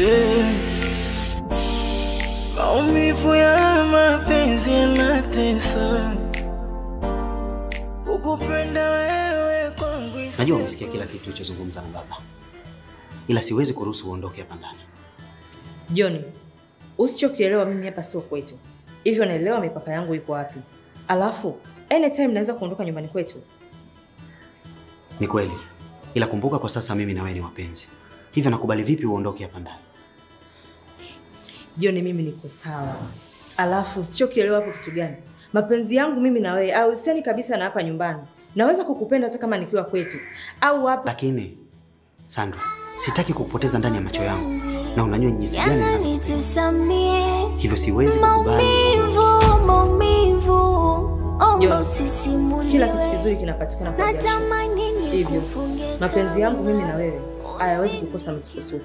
Yeah. Maumivu ya mapenzi yanatesa. Kukupenda wewe kwangu. Najua umesikia kila kitu ulichozungumza na baba, ila siwezi kuruhusu uondoke hapa ndani. John, usichokielewa mimi hapa sio kwetu. Hivyo naelewa mipaka yangu iko wapi. Alafu anytime naweza kuondoka nyumbani kwetu. Ni kweli, ila kumbuka kwa sasa mimi na wewe ni wapenzi. Hivyo nakubali vipi uondoke hapa ndani? John, mimi niko sawa. Alafu usichokielewa hapo kitu gani? Mapenzi yangu mimi na wewe hayahusiani kabisa na hapa nyumbani. Naweza kukupenda hata kama nikiwa kwetu au hapa. Lakini Sandra, sitaki kukupoteza ndani ya macho yangu. Na unajua jinsi gani ninavyokupenda. Hivyo siwezi kukubali. Kila kitu kizuri kinapatikana kwa jasho. Hivyo mapenzi yangu mimi na wewe hayawezi kukosa msukosuko.